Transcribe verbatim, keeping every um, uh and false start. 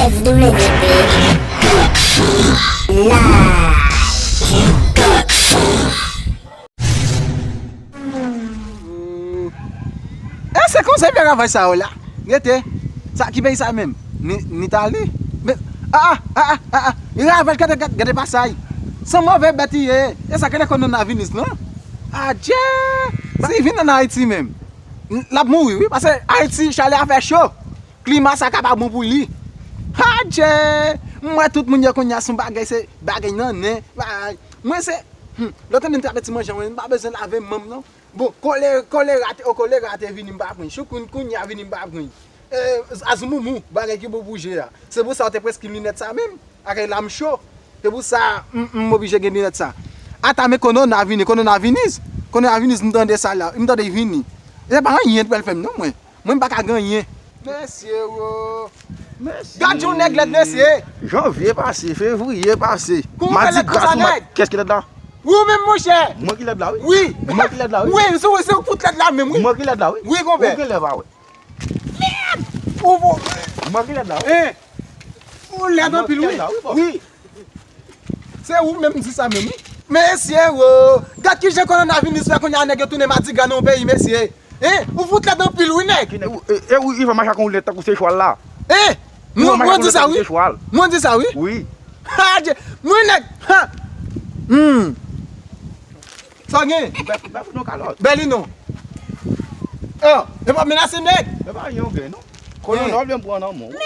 F W B Live. E se konsa vye ravaj sa yo la. Rete. Sa ki peyi sa menm? Ni, ni Itali. Men, a, a, a, a, a, a. Ravaj, gade, gade, gade pasay. San move bèt li ye. E sa, gade kononaviris non. Adje. Si vin ann Ayiti menm, l ap mouri wi, paske Ayiti chalè a fè cho. Klima sa ka pa bon pou li. Adje. M wè tout moun yo kounye a se yon bagay, se bagay nan nen. Bagay. Mwen se, hmm, lòt ane m te ap ti manje mwen, m pa bezwen lave men m non. Bon, kolera, kolera, o kolera te vini m pa pran. Chikungunya vini m pa pran. E, azoumoumou, bagay ki bon pou je a. Se pou sa yo te preskri m linèt sa menm. Ak lam cho. Se pou sa m, m oblije gen linèt sa. Ata men konona vini, konona vinis. Konona vinis, m tande sa la, m tande vini. E pa anyen l pral fè m non mwen. Mwen m pa ka gen anyen. Mesye wo. Mesye. Gad yon nèg lèd mesye. Janvye pase, fevriye pase. Kòman w fè lèd konsa nèg? Kès ki lèd la? Ou menm monchè. Mwen ki lèd la wi. Wi. Mwen ki lèd la wi. Wi, se ou, se ou k fout lèd la menm wi. Mwen ki lèd la wi. Wi konpè. Ou gen lè pa wè. Mèd! Ou vo. Mwen ki lèd la wi. Hein. Ou lèd anpil wi. Mwen ki lèd la wi bò. Wi. Se ou menm di sa menm wi. Mesye wo. Gad kijan kononaviris fè kounye a nèg yo tounen madigra nan yon peyi mesye. Hein? Ou fout lèd anpil wi nèg. E, e, e ou, Ivan mache ak yon lèd tankou se chwal la. Hein? Mwen, mwen di sa wi. Mwen di sa wi. Wi. Ha, Dye. Mwen nèg. Ha. Hmm. Sa w gen? Bèli non. Oh, e pa menase nèg. E pa yon gen non. Kolonèl vle m pran nan men w.